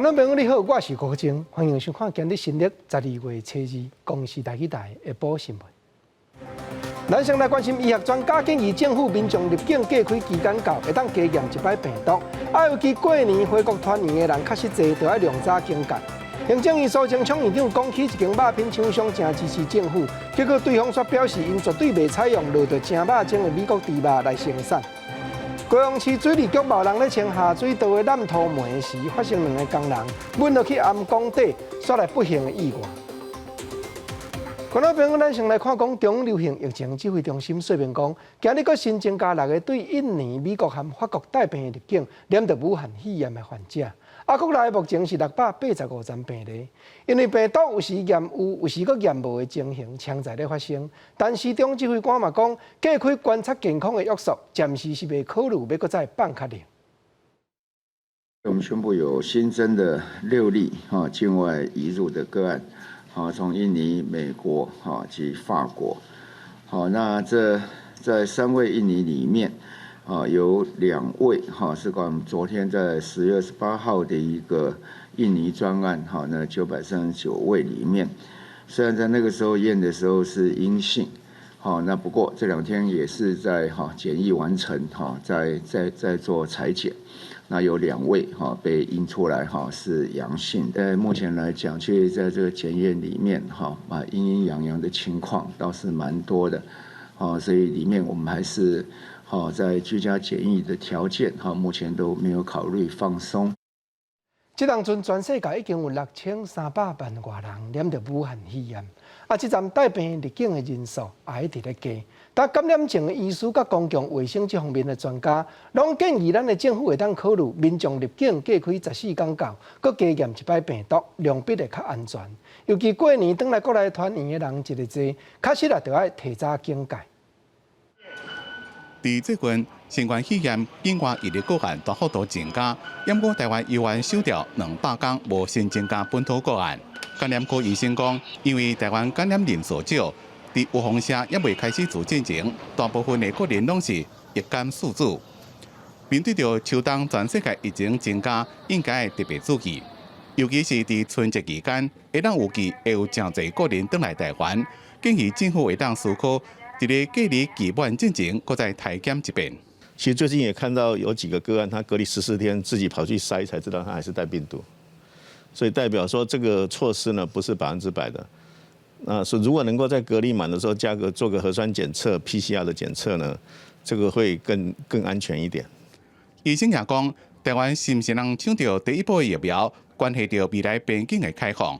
觀眾朋友你好，我是郭晶，歡迎收看今日新曆12月初二公視台語台下晡新聞。咱先來關心醫學專家建議政府民眾入境隔開期間到，會當加驗一擺病毒。啊，尤其過年回國團圓的人確實濟，著愛量早警戒。行政院蘇貞昌院長講起一間肉品廠商誠支持政府，結果對方卻表示，𪜶絕對袂採用落著誠肉精的美國豬肉來生產。高雄市水利局某人咧清下水道的濫塗煤時，發生兩个工人抡落去頷管底，煞來不幸的意外。觀眾朋友，咱先來看講中央流行疫情指揮中心說明講，今日閣新增加六个對印尼、美國和法國帶病入境，染著武漢肺炎的患者。啊，國內目前是685站病例，因為病毒有時驗有，有時閣驗無的情形，常在咧發生。但是中指揮官嘛講，隔開觀察健康的約束，暫時是袂考慮欲閣再放較緊。我們宣布有新增的六例哈境外移入的個案，好，從印尼、美國哈及法國，好，那這在三位印尼裡面，啊，有兩位哈是講昨天在10月28號的一個印尼專案哈，那939位裡面，雖然在那個時候驗的時候是陰性，好，那不過這兩天也是在哈檢疫完成哈，在做採檢。那有兩位哈被驗出來哈是陽性，在目前來講，其實在這個檢驗裡面哈啊陰陰陽陽的情況倒是蠻多的，好，所以裡面我們還是好在居家檢疫的條件哈，目前都沒有考慮放鬆。這當陣全世界已經有6300萬外人染著武漢肺炎，啊，這陣帶病入境的人數也一直咧加。但感染症的醫師佮公共衛生這方面的專家，攏建議咱的政府會當考慮民眾入境隔開14天到，閣加驗一擺病毒，量比會較安全。尤其過年轉來國內團圓的人一個濟，確實也著愛提早警戒。佇最近，新冠肺炎境外移入個案大幅度增加，毋過台灣猶原守著200天無新增加本土個案。感染科醫生講，因為台灣感染人數少，佇預防射猶未開始做進前，大部分的國人攏是一感宿主。面對著秋冬全世界疫情增加，應該特別注意，尤其是佇春節期間，會當預計會有誠濟國人轉來台灣，建議政府會當思考，佇咧隔離期滿進前，閣再篩檢一遍。其實最近也看到有幾個個案，他隔離14天，自己跑去篩，才知道他還是帶病毒，所以代表說這個措施呢不是100%的。那是如果能夠在隔離滿的時候加個做個核酸檢測、PCR 的檢測呢，這個會更安全一點。醫生也講，台灣是毋是能搶著第一波疫苗，關係著未來邊境的開放。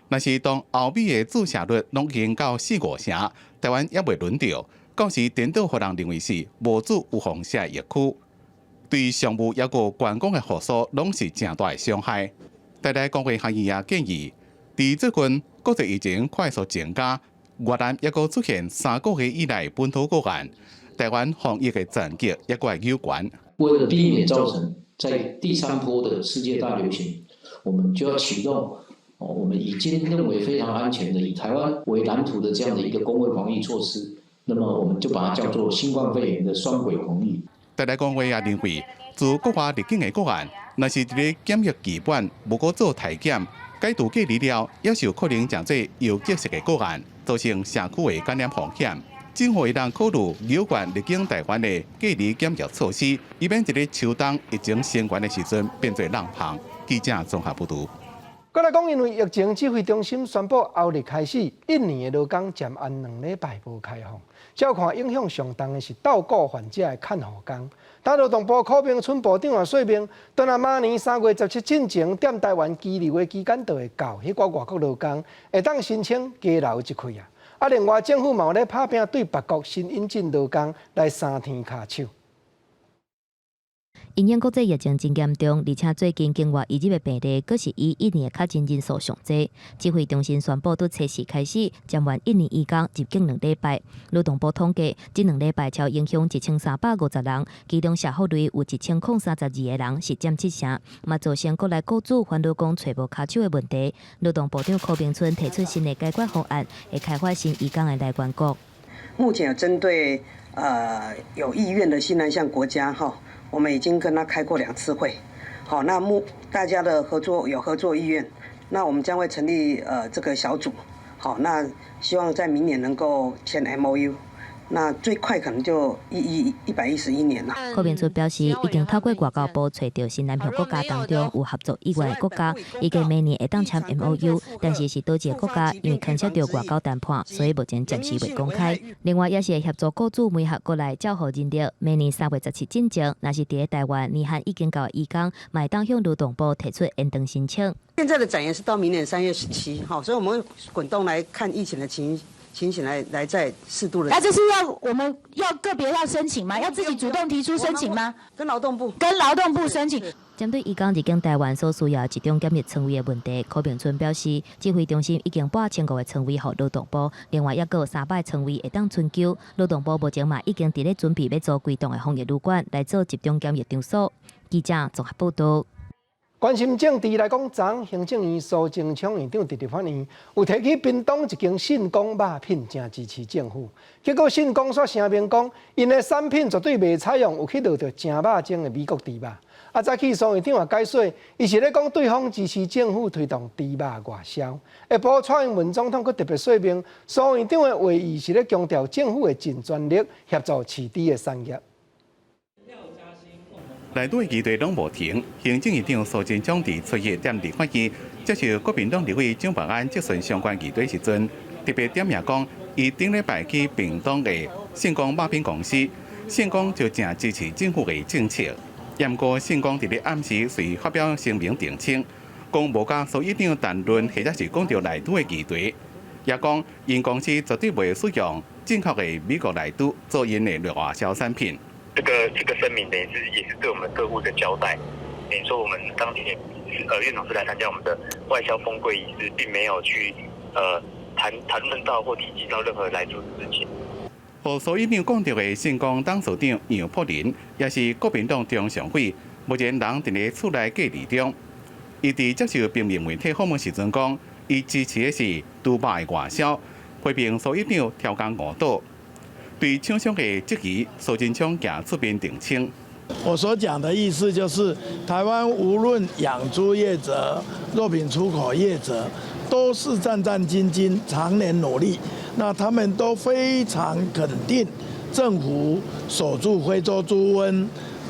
若是當歐美的注射率攏已經到四五成，台灣猶未輪著，到時顛倒予人認為是無做預防射疫區，對商務抑閣觀光的復甦攏是誠大的傷害。台大公衛學院也建議，佇最近國際疫情快速增加，越南抑閣出現3個月以來本土個案，台灣防疫的層級抑閣會有懸。為了避免造成在第三波的世界大流行，我們就要啟動我們已經認為非常安全的以台灣為藍圖的這樣的一個公衛防疫措施，那麼我們就把它叫做新冠肺炎的雙軌防疫。台大公衛也認為，自國外入境的個案，若是佇咧檢疫期滿無閣做篩檢，解除隔離了，也是有可能成做游擊式的個案，造成社區的感染風險。政府會當考慮有關入境台灣的隔離檢疫措施，以免佇咧秋冬疫情升懸的時陣變做漏縫。記者綜合報導。閣來講，因為疫情指揮中心宣布，後日開始，印尼的勞工暫按2禮拜無開放。照看影響上重的是照顧患者的看護工。但勞動部柯銘春部長也說明，當若明年3月17進前踮台灣居留的期間就會到，彼寡外國勞工會當申請加留一氣啊。啊，另外政府嘛有咧拍拚對別國新引進勞工來三天跤手。因應國際疫情真嚴重，而且最近境外移入的病例，閣是以印尼的確診人數上濟。指揮中心宣布，對初四開始，暫緩印尼移工入境兩禮拜。勞動部統計，這兩禮拜超影響1350人，其中社福類有1032個人是佔七成，嘛造成國內雇主煩惱講揣無跤手的問題。勞動部長柯銘春提出新的解決方案，會開發新移工的來源國。目前有針對有意願的新南向國家，哈。我們已經跟他開過兩次會，好，那大家的合作有合作意願，那我們將會成立這個小組，好，那希望在明年能夠簽 MOU。那最快可能就111年啦。柯明春表示，已經透過外交部揣著新南向國家當中有合作意願的國家，預計明年會當簽 MOU，但是是佗一个國家，因為牽涉著外交談判，所以目前暫時未公開。另外，也是會協助雇主媒合國內照護人力，明年3月17進前，若是佇咧台灣年限已經到的移工，嘛會當向勞動部提出延長申請。現在的展延是到明年3月17，好，所以我們會滾動來看疫情的情形來再適度的。那這是要我們要個別要申請嗎？要自己主動提出申請嗎？跟勞動部。跟勞動部申請。針對移工入境台灣所需要集中檢疫床位的問題，柯明春表示，指揮中心已經撥1500個床位予勞動部，另外猶閣有300個床位會當春求。勞動部目前嘛已經佇咧準備欲租幾棟的防疫旅館來做集中檢疫場所。記者綜合報道。關心政治來講，昨行政院蘇貞昌院長佇立法院有提起屏東一間信光肉品，誠支持政府。結果信光煞聲明講，𪜶的產品絕對袂採用有去落著正肉精的美國豬肉。啊，早起蘇院長也解說，伊是咧講對方支持政府推動豬肉外銷。下晡蔡英文總統閣特別說明，蘇院長的話意是咧強調政府會盡全力協助飼豬的產業。內地議題攏無停，行政院長蘇貞昌佇初一踮立法院接受國民黨立委蔣萬安質詢相關議題時陣，特別點名講，伊頂禮拜去屏東的信光肉品公司，信光就誠支持政府的政策。毋過信光佇咧暗時隨發表聲明澄清，講無佮蘇院長談論或者是講著萊豬的議題，也講𪜶公司絕對袂使用進口的美國萊豬做𪜶的外銷產品。這個聲明等於是也是對我們客戶的交代，等於說我們當天院長是來參加我們的外銷封櫃儀式，並沒有去談論到或提及到任何萊豬的事情。予蘇院長講著的信光董事長楊璞仁，也是國民黨中常委，目前人佇咧厝內隔離中。伊佇接受平面媒體訪問時陣講，伊支持的是豬肉的外銷，批評蘇院長刁工誤導。對廠商的質疑，蘇貞昌也出面澄清。我所講的意思就是，台灣無論養豬業者、肉品出口業者，都是戰戰兢兢、常年努力。那他們都非常肯定政府守住非洲豬瘟，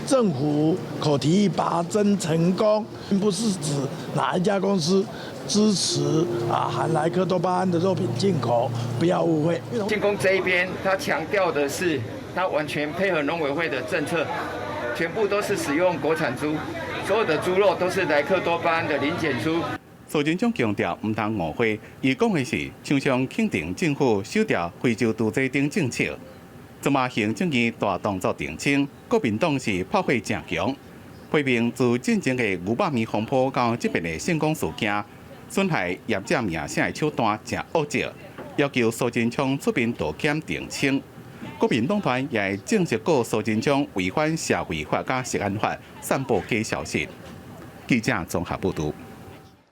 政府口蹄疫拔針成功，不是指哪一家公司支持啊含萊克多巴胺的肉品進口，不要誤會。信光這一邊，他強調的是，他完全配合農委會的政策，全部都是使用國產豬，所有的豬肉都是萊克多巴胺的零檢出。蘇貞昌強調，毋通誤會，伊講的是廠商肯定政府守牢非洲豬瘟等政策。這馬行政院大動作澄清，國民黨是炮火誠強，批評自進前的牛肉麵風波到這擺的信光事件，損害業者名聲的手段誠惡質，要求蘇貞昌出面道歉澄清。國民黨團也正式告蘇貞昌違反社會法佮食安法，散布假消息。記者綜合報導。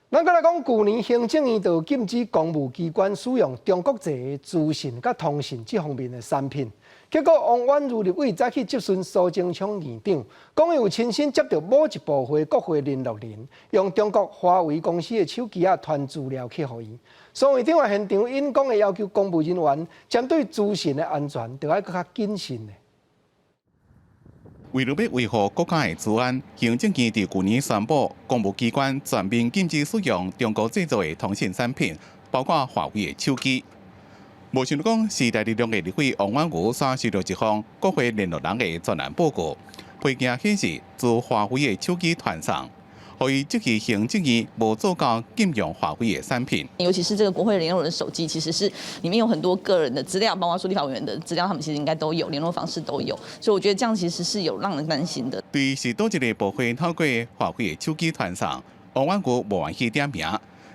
咱閣來講，舊年行政院就禁止公務機關使用中國製的資訊佮通訊這方面的產品。結果，王婉諭立委早起質詢蘇貞昌院長，講伊有親身接著某一部會國會聯絡人，用中國華為公司的手機仔傳資料去予伊。蘇院長也現場演講的要求公務人員針對資訊的安全，著愛閣較謹慎的。為著欲維護國家的資安，行政院佇舊年宣布，公務機關全面禁止使用中國製造的通信產品，包括華為的手機。無想著講，時代力量的立委王婉諭煞收著一封國會聯絡人的專欄報告，批件顯示自華為的手機傳送，予伊質疑行政院無做到禁用華為的產品。尤其是這個國會聯絡人手機，其實是裡面有很多個人的資料，包括說立法委員的資料，他們其實應該都有聯絡方式都有，所以我覺得這樣其實是有讓人擔心的。對是佗一個部會透過華為的手機傳送，王婉諭無願意點名，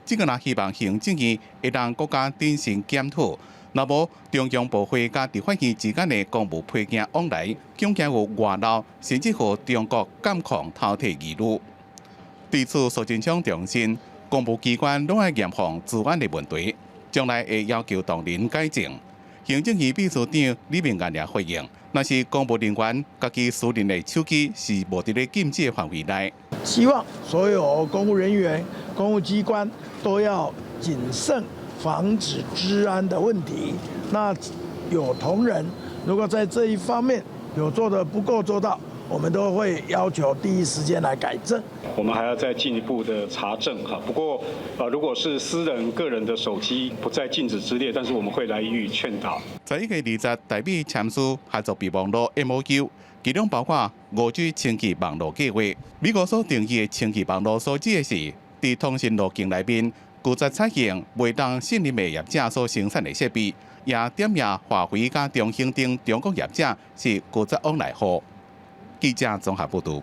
這個若希望行政院會當閣較謹慎檢討，若無中央部會佮立法院之間的公務批件往來，恐驚有外漏，甚至予中國監控偷提疑慮。對此，蘇貞昌重申，公務機關攏愛嚴防資安的問題，將來會要求同仁改正。行政院秘書長李明安也回應，若是公務人員家己私人的手機是無佇咧禁止的範圍內。希望所有公務人員、公務機關都要謹慎，防止資安的問題。那有同仁如果在這一方面有做得不夠周到，我們都會要求第一時間來改正。我們還要再進一步的查證哈。不過，如果是私人個人的手機不在禁止之列，但是我們會來予以勸導。 11月20日，台美簽署合作備忘錄 MOU，其中包括5G 星際網路計畫。美國所定義的星際網路所指的是，佇通訊路徑內面，拒絕採用袂當信任的業者所生產的設備，也點名華為佮中興等中國業者是拒絕往來戶。記者綜合報導。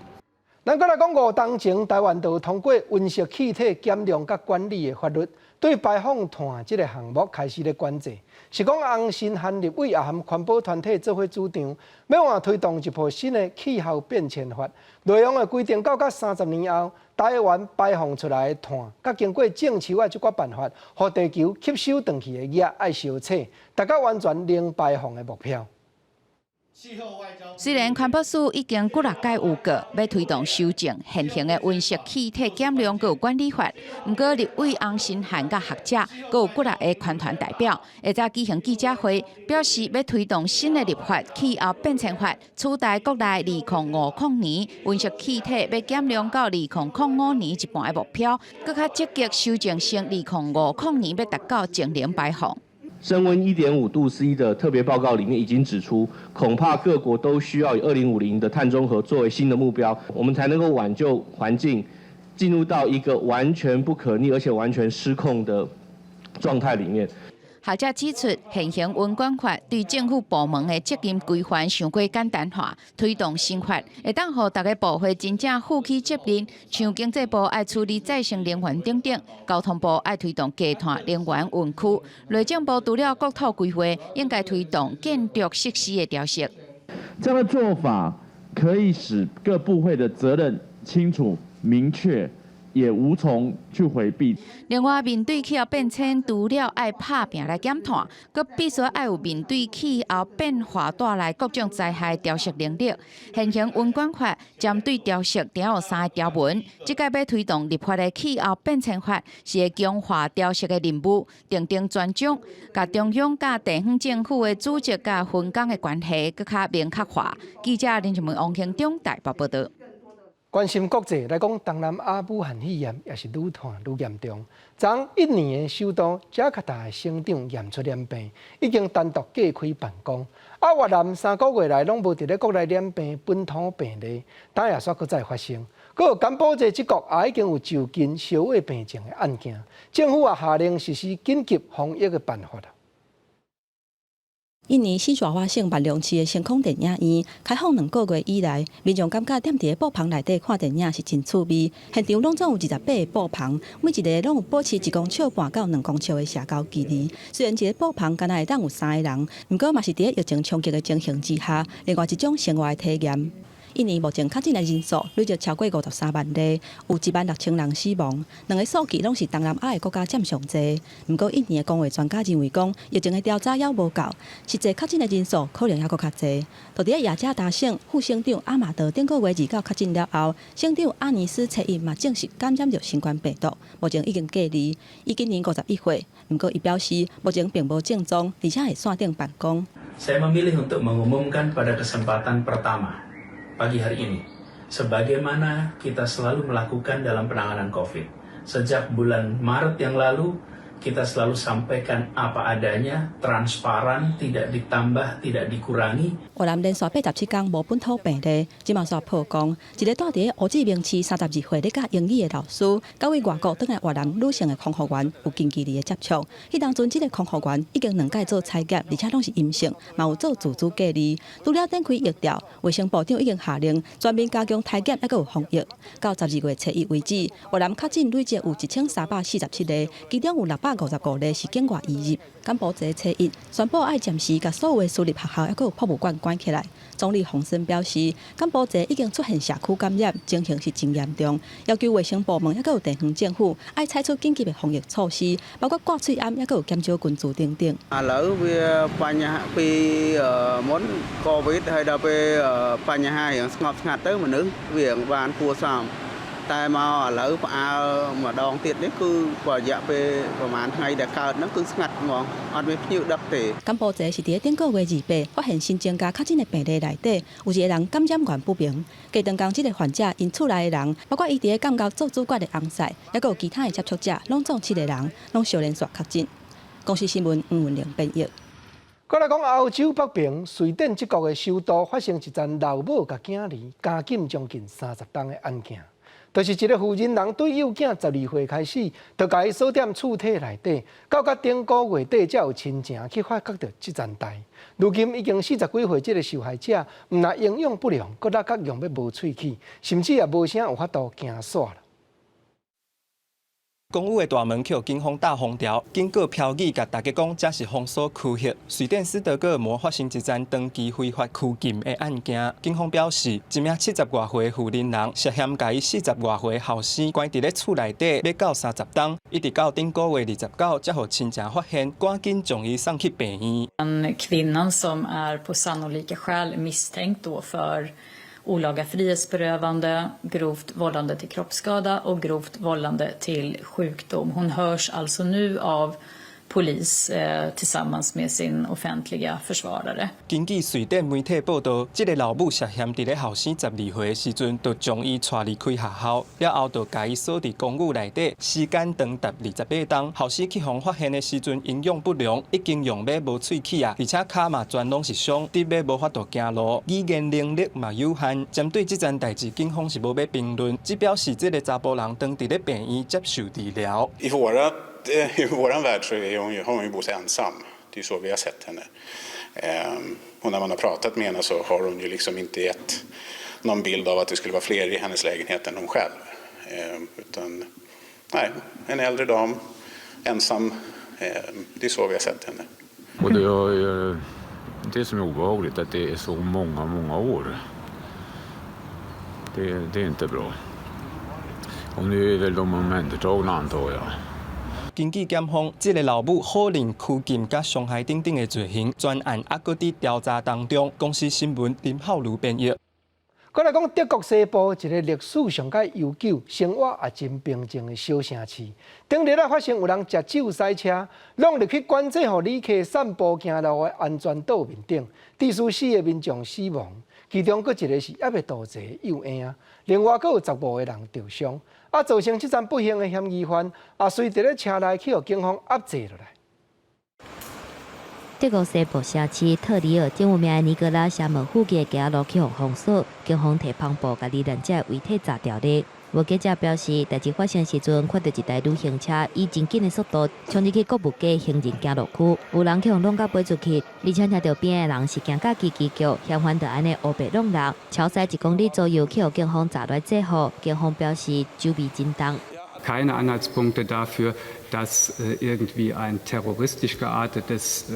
咱閣來講五冬前，台灣就通過溫室氣體減量佮管理的法律，對排放碳這個項目開始咧管制。是講洪申翰立委也含環保團體做伙主張，欲按推動一部新的氣候變遷法，內容的規定到甲30年後，台灣排放出來的碳，佮經過種樹的這寡辦法，予地球吸收轉去的液愛相扯，達到完全零排放的目標。雖然環保署已經幾若擺預告，欲推動修正現行的溫室氣體減量佮管理法，毋過立委洪申翰佮學者，閣有幾若个環團代表，下晝舉行記者會，表示欲推動新的立法氣候變遷法，取代國內2050年溫室氣體欲減量到2005年一半的目標，閣較積極修正成2050年欲達到淨零排放。升溫1.5度 C 的特別報告裡面已經指出，恐怕各國都需要以2050的碳中和作為新的目標，我們才能夠挽救環境，進入到一個完全不可逆而且完全失控的狀態裡面。學者指出，現行溫管法對政府部門的責任規範傷過簡單化，推動新法會當予逐个部會真正負起責任。像經濟部愛處理再生能源等等，交通部愛推動低碳能源園區，內政部除了國土規劃，應該推動建築設施的調適。這樣的做法可以使各部會的責任清楚明確。也無從去迴避。另外，面對氣候變遷，除了愛拍拚來減碳，閣必須愛有面對氣候變化帶來各種災害調適能力。現行溫管法針對調適定有三个條文，這擺欲推動立法的氣候變遷法是會強化調適的任務，訂定專章，共中央佮地方政府的主責佮分工的關係閣較明確化。記者林靜文、王興中台北報導。關心國際來講，東南亞武漢肺炎也是愈傳愈嚴重。昨印尼的首都雅加達的省長驗出染病，已經單獨隔開辦公。啊，越南3個月來攏無佇咧國內染病本土病例，今也煞閣再發生。閣有柬埔寨這國也已經有就近消化病症的案件，政府也下令實施緊急防疫的辦法。印尼西爪哇省萬隆市的星空電影院開放2個月以來，民眾感覺踮佇咧布棚內底看電影是真趣味。現場攏總有28個布棚，每一個攏有保持1公尺半到2公尺的社交距離。雖然一個布棚干焦會當有三个人，毋過嘛是佇咧疫情衝擊的情形之下，另外一種生活的體驗。印尼目前確診的人數累積超過53萬例，有1萬6千人死亡。兩個數據攏是東南亞的國家佔上濟。毋過，印尼的公衛專家認為講，疫情的調查猶無夠，實際確診的人數可能猶閣較濟。就佇咧雅加達省副省長阿馬德頂個月29確診了後，省長阿尼斯初一嘛證實感染著新冠病毒，目前已經隔離。伊今年51歲，毋過伊表示目前並無症狀，而且會線頂辦公。 Saya memilih untuk mengumumkan pada kesempatan pertama pagi hari ini, sebagaimana kita selalu melakukan dalam penanganan COVID. Sejak bulan Maret yang lalu, kita selalu sampaikan apa adanya, transparan, tidak ditambah, tidak dikurangi. 越南連續87工無本土病例，這馬煞曝光一个蹛佇胡志明市32歲咧教英語的老師，佮位外國轉來越南女性的空服員有近距離的接觸。彼當陣，這个空服員已經兩擺做採檢，而且攏是陰性，嘛有做自主隔離。除了展開疫調，衛生部長已經下令全面加強篩檢，猶閣有防疫。到12月初一為止，越南確診累計有1347例，其中有六百255例是境外移入。柬埔寨初一宣布愛暫時共所有的私立學校猶閣有博物館關起來。總理洪森表示，柬埔寨已經出現社區感染，情形是真嚴重，要求衛生部門猶閣有地方政府愛採取緊急的防疫措施，包括掛喙罨，猶閣有減少群聚等等。 ឥឡូវវាបញ្ហាពីមុនកូវីដហើយដល់ពេលបញ្ហារៀងស្ងប់ស្ងាត់ទៅមនុស្សវាបានគួសមតែមកឥឡូវផ្អើលម្ដងទៀតនេះគឺរយៈពេលប្រហែលថ្ងៃដែលកើតហ្នឹងគឺស្ងាត់ហ្មងអត់មានភ្ញៀវដឹកទេ 柬埔寨是佇頂個月28發現新增加確診的病例內底，有一個人感染源不明。過長工這个患者𪜶厝內的人，包括伊佇咧監獄做主管的翁婿，猶閣有其他的接觸者，攏總七个人，攏相連紲確診。公視新聞黃文玲編譯。閣來講歐洲北爿瑞典這國的首都發生一樁老母共囝兒監禁將近30冬的案件，就是一个婦人人對幼囝12歲開始，就共伊鎖佇厝體內底，到甲頂個月底才有親情去發覺著這樁代。如今已經40幾歲，這个受害者毋但營養不良，閣焦甲用欲無喙齒，甚至也無啥有法度行煞啦。公寓的大門予警方貼封條，警告標語共大家講，這是封鎖區域。瑞典斯德哥爾摩發生一樁長期非法拘禁的案件，警方表示，一名70外歲婦人人涉嫌共伊40外歲後生關佇咧厝內底，欲到30冬，一直到頂個月29，才予親情發現，趕緊將伊送去病院。 Kvinnan som är på sannolika skäl misstänkt då för olaga frihetsberövande, grovt vållande till kroppsskada och grovt vållande till sjukdom. Hon hörs alltså nu av polis tillsammans med sin offentliga försvarare. 根據瑞典媒體報道，這个老母涉嫌佇咧後生12歲的時陣，就將伊帶離開學校，了後就共伊鎖佇公寓內底，時間長達28冬。後生去予發現的時陣，營養不良，已經用欲無喙齒啊，而且跤嘛全攏是傷，直欲無法度行路，語言能力嘛有限。針對這樁代誌，警方是無欲評論，只表示這个查埔人當佇咧病院接受治療。 I våran värld så är hon ju, har hon ju bott ensam. Det är så vi har sett henne. Och när man har pratat med henne så har hon ju liksom inte gett någon bild av att det skulle vara fler i hennes lägenhet än hon själv. Utan nej, en äldre dam, ensam. Det är så vi har sett henne. Och det är det som är obehagligt, att det är så många, många år. Det är inte bra. Och nu är väl de omhändertagna antar jag. 根據檢方，這个老母可能拘禁佮傷害等等的罪行，全案猶閣佇調查當中。公視新聞林浩如編譯。閣來講德國西部一个歷史上蓋悠久、生活也真平靜的小城市，頂日仔發生有人食酒駛車，挵入去管制予旅客散步行路的安全島面頂，致使四个民眾死亡，其中閣一个是猶未度歲的幼嬰，另外閣有15個人著傷。啊，造成這樁不幸的嫌疑犯，也隨佇咧車內去予警方壓制落來。德國西部城市特里爾真有名的尼格拉城門附近的街路去予封鎖，警方提帆布共罹難者遺體紮牢咧。目擊者表示，代誌發生時陣，看著一台旅行車以真緊的速度衝入去購物街行人行路區，有人去予挵甲飛出去，而且聽著邊的人是驚甲吱吱叫，嫌犯就按呢烏白挵人，超駛1公里左右去予警方抓來制服。警方表示酒味真重。 Keine Anhaltspunkte dafür, dass irgendwie ein terroristisch geartetes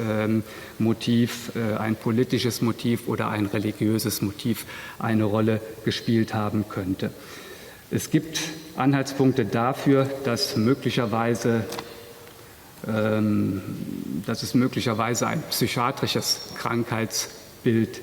Motiv, ein politisches Motiv oder ein religiöses Motiv eine Rolle gespielt haben könnte. Es gibt Anhaltspunkte dafür, dass es möglicherweise ein psychiatrisches Krankheitsbild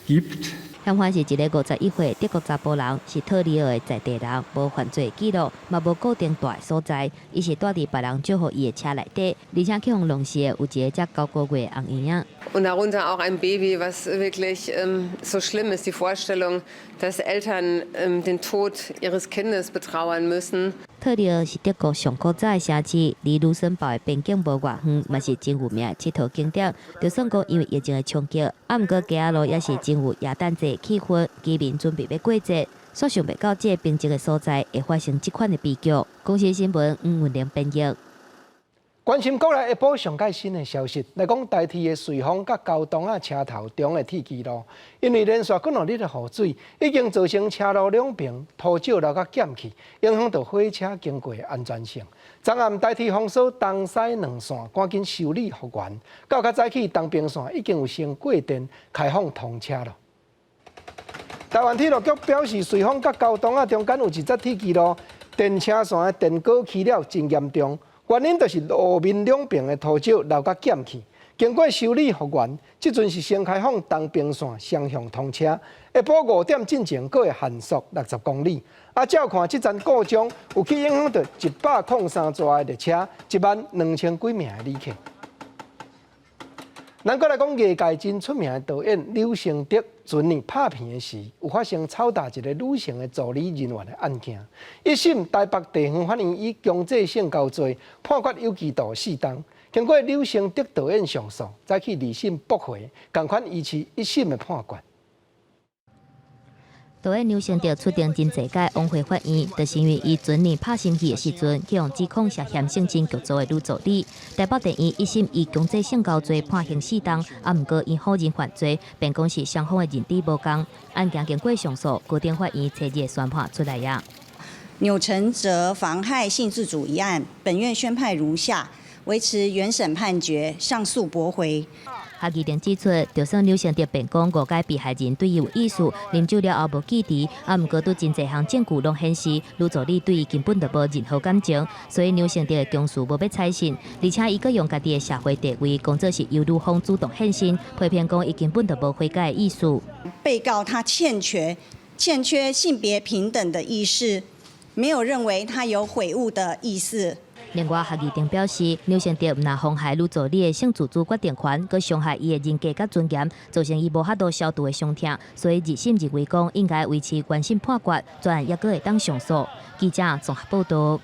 gibt. 嫌犯是一个51歲德國查埔人，是特里爾的在地人，無犯罪記錄，嘛無固定蹛的所在。伊是蹛佇別人借予伊的車內底，而且去予弄死的有一個才9個月的紅嬰仔。 Und darunter auch ein Baby, was wirklich so schlimm ist, die Vorstellung, dass Eltern den Tod ihres Kindes betrauern müssen. 特里爾是德國上古早的城市，離盧森堡的邊境無偌遠，嘛是真有名的𨑨迌景點。就算講因為疫情的衝擊，啊，毋過街仔路也是真有耶誕節氣氛，居民準備欲過節，所想袂到這个平靜的所在會發生這款的悲劇。公視新聞黃文玲編譯。關心國內下晡上蓋新的消息，來講台鐵的瑞芳佮高東仔車頭中的鐵支路，因為連續幾兩日的雨水，已經造成車路兩邊塗石流甲減去，影響著火車經過的安全性。昨暗台鐵封鎖東西兩線，趕緊修理復原。到較早起，東平線已經有先過電，開放通車囉。台灣鐵路局表示，瑞芳佮高東仔中間有一節鐵支路，電車線的電鍋起了真嚴重，原因就是路面兩邊的塗石流甲劍去。經過修理復原，這陣是先開放東平線雙向通車，下晡5點進前，閣會限速60公里。啊，照看這層故障有去影響到103座的列車，1萬2千幾名的旅客。咱閣來講藝界真出名的導演鈕承澤，前年拍片的時，有發生醜打一個女性的助理人員的案件。一審台北地方法院以強制性交罪判決有期徒四冬。經過鈕承澤導演上訴，再去二審駁回，仝款維持一審的判決。導演鈕承澤出庭真濟屆往回法院，就是因為伊前年拍新戲的時陣，去予指控涉嫌性侵劇組的女助理。台北地院一審以強制性交罪判刑四冬，啊，毋過伊否認犯罪，辯講是雙方的認知無仝。案件經過上訴，高等法院初日宣判出來矣。鈕承澤妨害性自主一案，本院宣判如下：維持原審判決，上訴駁回。合議庭指出，就算鈕承澤辯講誤解被害人對伊有意思，啉酒了後無記得，啊，毋過對真濟項證據攏顯示，女助理對伊根本就無任何感情，所以鈕承澤的供詞無欲採信，而且伊閣用家己的社會地位，講做是由女方主動獻身，批評講伊根本就無悔改的意思。被告他欠缺性別平等的意識，沒有認為他有悔悟的意思。另外，合議庭表示，鈕承澤毋但妨害女助理的性自主決定權，閣傷害伊的人格佮尊嚴，造成伊無法度消除的傷痛，所以二審認為講應該維持原審判決，全案猶閣會當上訴。記者綜合報導。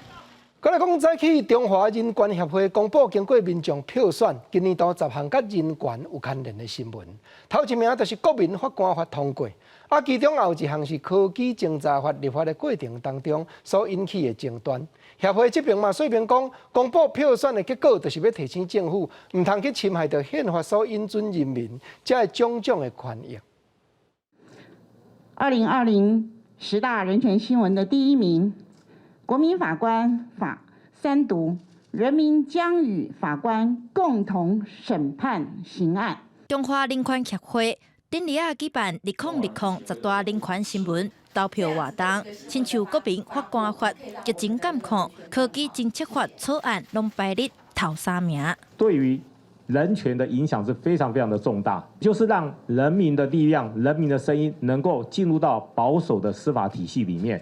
閣來講，早起中華人權協會公布經過民眾票選，今年度10項佮人權有牽連的新聞。頭一名就是國民法官法通過，啊，其中也有一項是科技偵查法立法的過程當中所引起的爭端。協會這邊嘛，說明講，公布票選的結果，就是欲提醒政府，毋通去侵害著憲法所允准人民這種種的權益。 2020十大人權新聞的第一名，國民法官法三讀，人民將與法官共同審判刑案。中華人權協會頂日仔舉辦2020十大人權新聞投票活動，親像國民法官法、疫情監控、科技偵測法草案，攏排列頭三名。對於人權的影響是非常非常的重大，就是讓人民的力量、人民的聲音能夠進入到保守的司法體系裡面，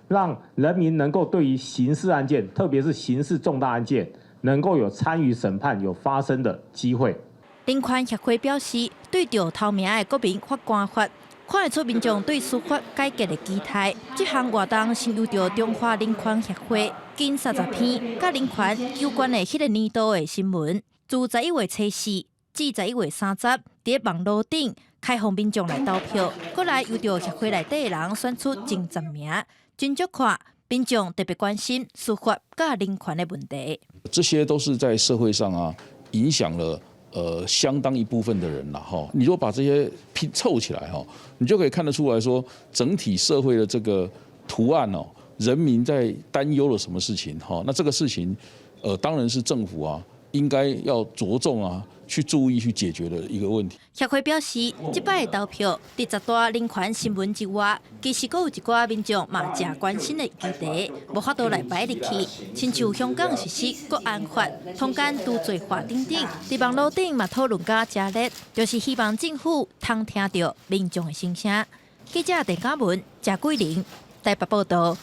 讓人民能夠對於刑事案件，特別是刑事重大案件，能夠有參與審判、有發聲的機會。人權協會表示，對著頭名的國民法官法，看會出民眾對司法改革的期待。這項活動是由著中華人權協會近30篇佮人權有關的彼个年度的新聞，自11月初四至11月30，佇網路頂開放民眾來投票，閣來由著協會內底的人選出前10名，真足看民眾特別關心司法佮人權的問題。這些都是在社會上啊，影響了相當一部分的人啦，哈。你如果把這些拼湊起來，哈，你就可以看得出來說，整體社會的這個圖案哦，人民在擔憂了什麼事情，哈。那這個事情，當然是政府啊，應該要着重啊，去注意去解決的一個問題。協會表示，這擺的投票，佇十大人權新聞之外，其實閣有一寡民眾嘛誠關心的議題，無法度來擺入去，親像香港實施國安法、通姦除罪化等等，佇網路頂嘛討論甲誠熱，就是希望政府通聽著民眾的心聲。記者鄭嘉文、謝桂玲台北報導。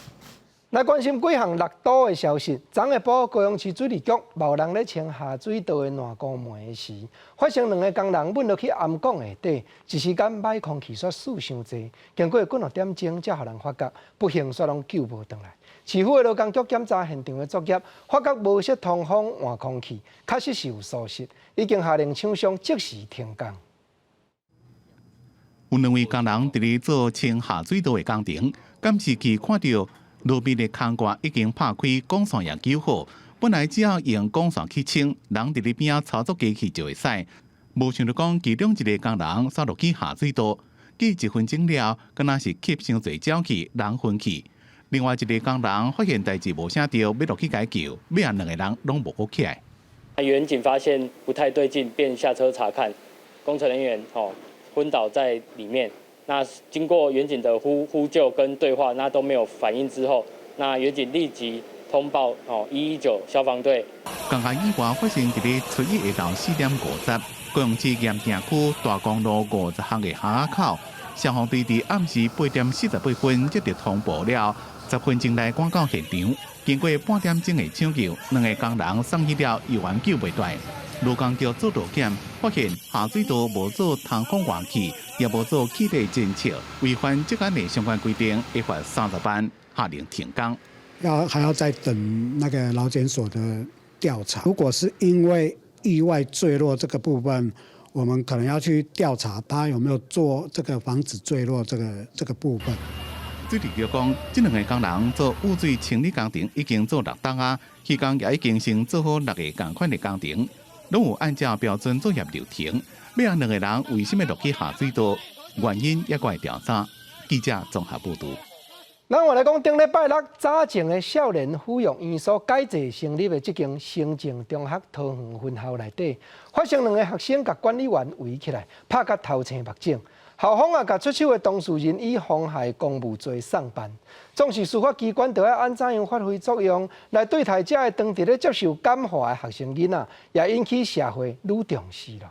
來關心幾項落賭的消息。昨下晡高雄市水利局某人咧清下水道的爛糊門時，發現兩个工人糞落去頷管下底，一時間䆀空氣煞欶傷濟，經過幾若點鐘才予人發覺，不幸煞攏救無轉來。市府的勞工局檢查現場的作業，發覺無設通風換空氣，確實是有疏失，已經下令廠商即時停工。有兩位工人佇咧做清下水道的工程，監視器看著路邊的空蓋已經拍開，管線也救好。本來只要用管線去清，人佇咧邊仔操作機器就會使。無想著講，其中一个工人煞落去下水道，過一分鐘了，敢若是吸傷濟沼氣，人昏去。另外一个工人發現代誌無啥著，欲落去共救，尾仔兩个人攏無閣起來。員警發現不太對勁，便下車查看，工程人員吼昏倒在裡面。那經過員警的呼救跟對話，那都沒有反應之後，那員警立即通報哦119消防隊。仝項意外發生佇咧初一下晝4點50，高雄市鹽埕區大光路50巷的巷仔口，消防隊佇暗時8點48分接到通報了，10分鐘內趕到現場，經過半點鐘的搶救，兩个工人送去了醫院救袂斷。勞工局做路檢，發現下水道無做通風換氣，也無做氣體偵測，違反職安的相關規定，會罰30萬，下令停工。要還要再等那個勞檢所的調查。如果是因為意外墜落這個部分，我們可能要去調查他有沒有做這個防止墜落這個部分。水利局講，這兩个工人做污水清理工程已經做6冬啊，期間也已經先做好六个仝款的工程，攏有按照標準作業流程。尾仔兩个人為啥物落去下水道？原因猶閣會調查。記者綜合報導。咱話來講，頂禮拜六早前的少年撫育院所改制成立的這間成正中學桃園分校內底，發生兩个學生共管理員圍起來，拍甲頭青目腫。校方也共出手的當事人以妨害公務罪送辦。總是司法機關著愛按怎樣發揮作用來對待這个當佇咧接受感化的學生囡仔，也引起社會愈重視咯。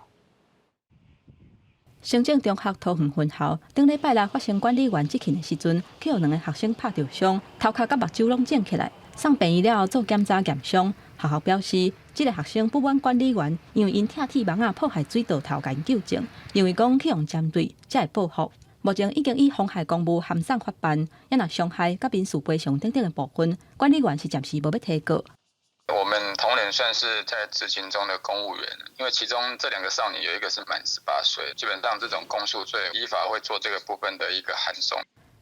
成正中學桃園分校頂禮拜六發生管理員執勤的時陣，去予兩个學生拍著傷，頭殼佮目睭攏腫起來，送病院了後做檢查驗傷。學校表示，這个學生不滿管理員，因為𪜶拆鐵網仔破壞水道頭共𪜶糾正，認為講去予針對，才會報復。目前已經以妨害公務函送法辦，也若傷害佮民事賠償等等的部分，管理員是暫時無欲提告。我們同仁算是在執勤中的公務員，因為其中這兩個少年有一個是滿18歲，基本上這種公訴罪依法會做這個部分的一個函送。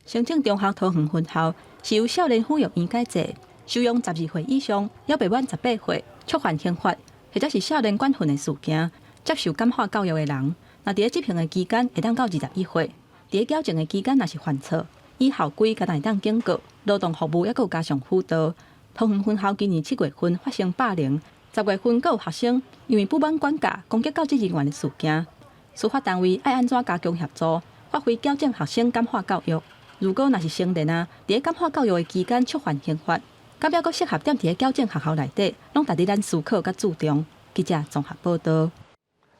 成正中學桃園分校是由少年撫育院改制，收容12歲以上，猶未滿18歲，觸犯刑法或者是少年管訓的事件，接受感化教育的人，若佇咧執行的期間會當到21歲，佇咧矯正的期間若是犯錯，依校規敢若會當警告，勞動服務猶閣有加上輔導。桃園分校今年7月份發生霸凌，10月份閣有學生因為不滿管教攻擊教職人員的事件，司法單位愛按怎加強協助，發揮矯正學生感化教育。如果若是成年啊，佇咧感化教育的期間觸犯刑法，敢猶閣適合踮佇咧矯正學校內底，攏值得咱思考佮注重。記者綜合報導。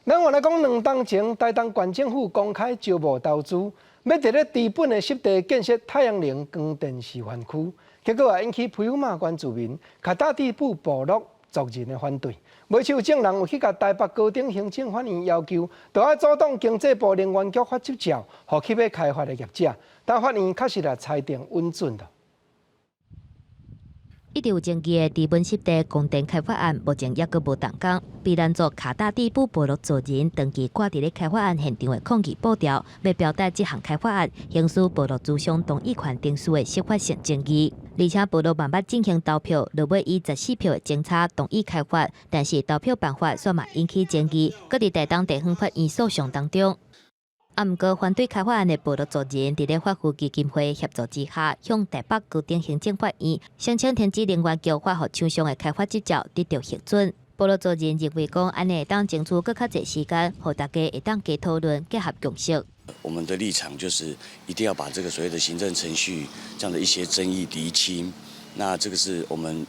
咱話來講，2冬前，台東縣政府公開招募投資，欲佇咧知本的濕地建設太陽能光電示範區，結果也引起皮馬原住民、卡達地部部落族人的反對。袂少眾人有去共台北高等行政法院要求，著愛阻擋經濟部能源局發執照，予去欲開發的業者。但法院確實也裁定允准了。一直有爭議的知本濕地光電開發案，目前猶閣無動工。卑南族卡達地部部落族人長期掛佇咧開發案現場的抗議布條，欲表達這項開發案行使部落諮商同意權程序的適法性爭議。而且部落嘛捌進行投票，落尾以14票的鐘差同意開發，但是投票辦法煞嘛引起爭議，閣佇台東地方法院訴訟當中。啊，毋過反對開發案的部落族人，佇咧法扶基金會協助之下，向台北高等行政法院申請停止能源局發予廠商的開發執照得著核准。部落族人認為講，按呢會當爭取閣較濟時間，予大家會當加討論，結合共識。我們的立場就是一定要把這個所謂的行政程序這樣的一些爭議釐清，那這個是我們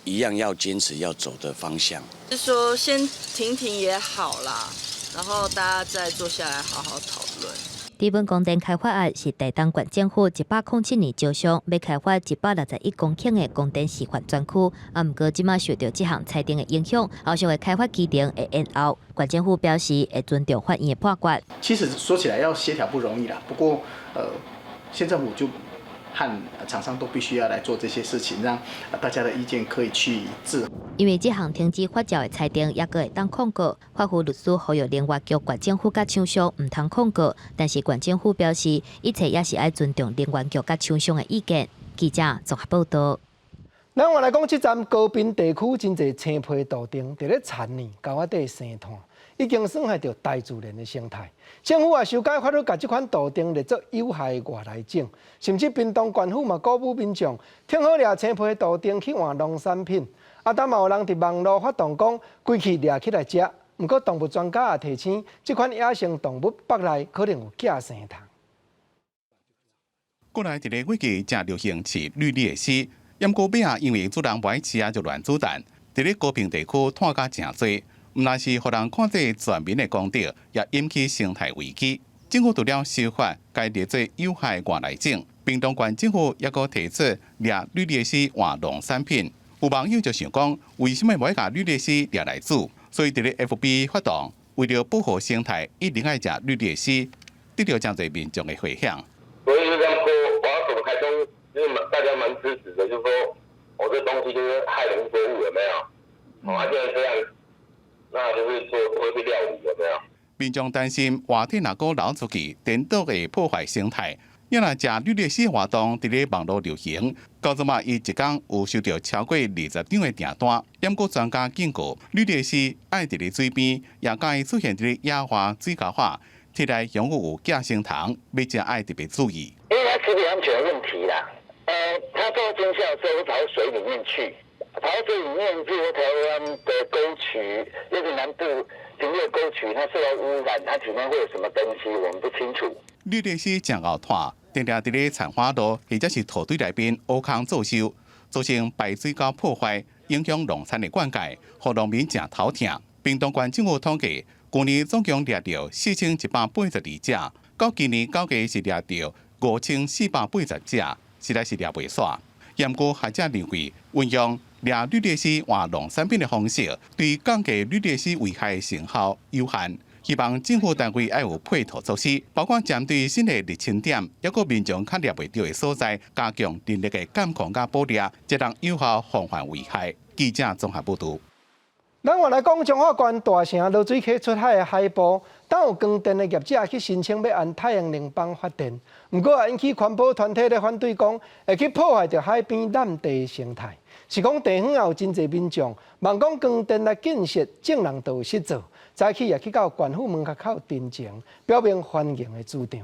一樣要堅持要走的方向。是說先停停也好啦。然後大家再坐下來好好討論。知本光電開發案是台東縣政府107年招商，欲開發161公頃的光電示範專區。啊，毋過這馬受著這項裁定的影響，後續的開發期程會延後。縣政府表示會尊重法院的判決。其實說起來要協調不容易啦，不過，縣政府就和廠商都必須要來做這些事情，讓大家的意見可以趨一致。因為這項停止發照的裁定，猶閣會當抗告。法扶律師呼籲能源局縣政府佮廠商毋通抗告，但是縣政府表示，一切也是愛尊重能源局佮廠商的意見。記者綜合報導。咱話來講，這站高屏地區真濟青皮杜丁，佇咧田呢溝仔底生炭，已經損害著大自然的生態。政府也修改法律，共這款杜定列做有害外來種，甚至屏東縣府嘛鼓舞民眾，聽好掠青皮的杜定去換農產品。啊，但嘛有人佇網路發動講，規氣掠起來食。毋過動物專家也提醒，這款野生動物腹內可能有寄生蟲。國內佇咧月季正流行飼綠鬣蜥，毋過尾仔因為主人無愛飼啊，就亂煮蛋。佇咧高屏地區湠甲誠濟，毋但是予人看做全民的公敵，也引起生態危機。政府除了修法，共列做有害外來種，屏東縣政府猶閣提出掠綠鬣蜥換農產品。有網友就想講，為啥物無愛共綠鬣蜥掠來煮？所以佇咧 FB 發動，為著保護生態，一定愛食綠鬣蜥，得著誠濟民眾的迴響。所以這樣說，我要怎麼開通？就是大家蠻支持的，就是說我這東西就是害農作物，有沒有？哦，既然這樣，那就是做做一些料理，有沒有？民眾擔心活體若閣流出去，顛倒會破壞生態。因為食綠鬣蜥活動佇咧網路流行，到這馬伊一工有收著超過20張的訂單。毋過專家警告，綠鬣蜥愛佇咧水邊，也佮意出現佇咧野外水溝仔，體內恐有寄生蟲，欲食愛特別注意。因為它食品安全問題啦，它做驚嚇的時候會跑到水裡面去，跑到水裡面，譬如台灣的溝渠，尤其南部平地溝渠，它受到污染，它體內會有什麼東西，我們不清楚。綠鬣蜥誠𠢕湠，定定佇咧田花路或者是土堆內面挖空做岫，造成排水溝破壞，影響農田的灌溉，予農民誠頭疼。屏東縣政府統計，舊年總共掠著4182隻，到今年九月是掠著5480隻，實在是掠袂煞。毋過學者認為，運用掠綠鬣蜥換農產品的方式，對降低綠鬣蜥危害成效有限。希望政府單位愛有配套措施，包括針對新的入侵點，抑閣民眾較掠袂著的所在，加強人力的監控佮捕獵，才能有效防範危害。記者綜合報導。咱換來講，彰化縣大城濁水溪出海的海埔，當有光電的業者去申請欲按太陽能板發電，毋過也引起環保團體咧反對，講會去破壞著海邊濫地生態。是講地方也有真濟民眾，望講光電來建設，眾人都有失做。早起也去到縣府門口陳情，表明歡迎的主張。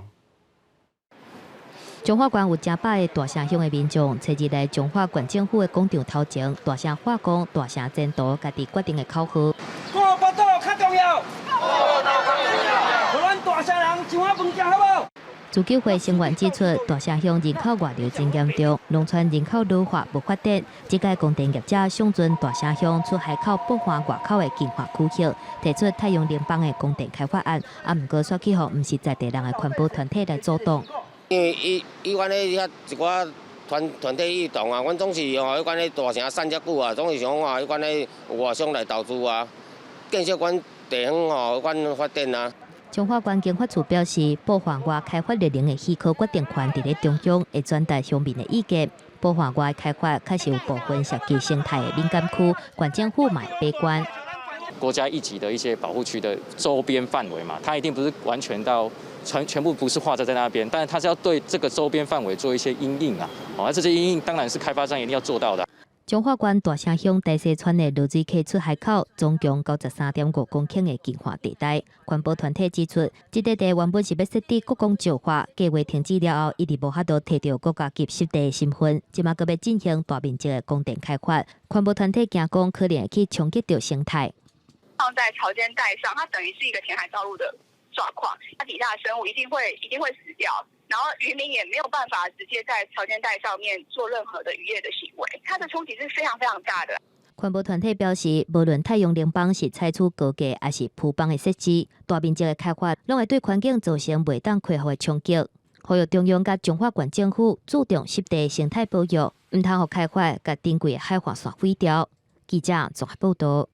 彰化縣有成百个大城鄉的民眾，初二來彰化縣政府的廣場頭前，大聲喊講大城前途，家己決定的口號。顧腹肚較重要，顧肚較重要，予咱大城人上仔飯食好無？自救會成員指出，大城鄉人口外流真嚴重，農村人口老化無發展。這屆光電業者相準大城鄉出海口埔岸外口的淨化區域，提出太陽能板的光電開發案，啊，毋過煞去予毋是在地人的環保團體來阻擋。因為伊伊阮咧遐一寡團團體運動啊，阮總是吼，彼款咧大城散遮久啊，總是想講啊，彼款咧外商來投資啊，建設阮地方吼，彼款發展啊。彰化縣經發處表示，埔岸外開發綠能的許可決定權佇咧中央，會轉達鄉民的意見。埔岸外開發確實有部分涉及生態的敏感區，縣政府嘛會把關。國家一級的一些保護區的周邊範圍嘛，它一定不是完全到全全部不是劃在在那邊，但是它是要對這個周邊範圍做一些因應啊。哦，這些因應當然是開發商一定要做到的。彰化縣大城鄉大溪村的濁水溪出海口，總共93.5公頃的淨化地帶。環保團體指出，這塊地原本是欲設置國光石化，計劃停止了後，一直無法度提著國家級濕地的身份，這馬閣欲進行大面積的光電開發。環保團體驚講，可能會去衝擊著生態。放在潮間帶上，它等於是一個填海造陸的狀況，它底下的生物一定會死掉。然後漁民也沒有辦法直接在潮間帶上面做任何的漁業的行為，它的衝擊是非常非常大的。環保團體表示，無論太陽能板是採取高架抑是鋪板的設置，大面積的開發，攏會對環境造成袂當恢復的衝擊。呼籲中央佮彰化縣政府注重濕地生態保育，毋通予開發共珍貴的海岸線毀掉。記者綜合報導。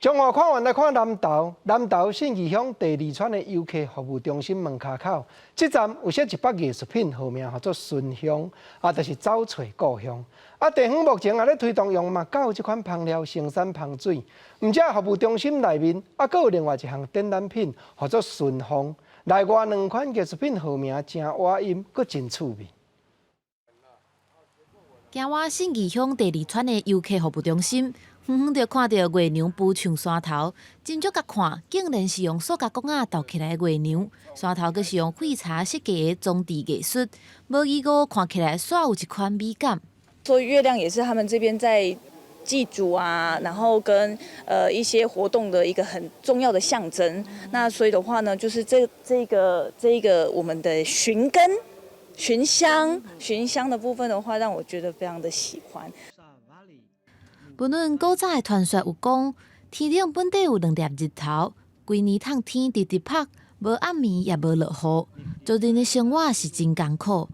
彰化看完來看南投，南投信義鄉第二村的遊客服務中心門跤口，這站有設一筆藝術品，號名號做尋鄉，啊，就是走揣故鄉。啊，地方目前也咧推動用麥狗這款芳料生產芳水，毋只服務中心內面，啊，閣有另外一項展覽品，號做尋風。內外兩款藝術品號名誠倚音，閣真趣味。行倚信義鄉第二村的遊客服務中心，遠遠就看著月娘浮上山頭，斟酌共看，竟然是用塑膠管仔鬥起來的月娘，山頭閣是用廢柴設計的裝置藝術，無疑誤看起來煞有一款美感。所以月亮也是他們這邊在祭祖啊，然後跟一些活動的一個很重要的象徵。那所以的話呢，就是這個我們的尋根、尋鄉、尋鄉的部分的話，讓我覺得非常的喜歡。無論古早的傳說有講，天頂本底有兩粒日頭，規年透天直直曬，無暗暝也無落雨，族人的生活是真艱苦。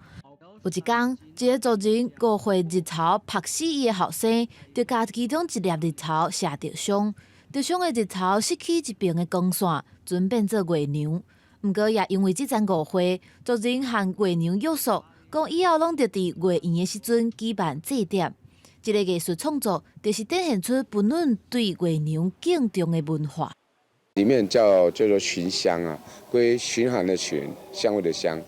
有一工，一个族人誤會日頭曝死伊的後生，就共其中一粒日頭射著傷，著傷的日頭失去一邊的光線，陣變做月娘。毋過也因為這層誤會，族人和月娘約束，講以後攏著佇月圓的時陣舉辦祭典。這个藝術創作，就是展現出布努對月娘敬重的文化。裡面叫做尋香啊，歸巡航的巡，香味的香。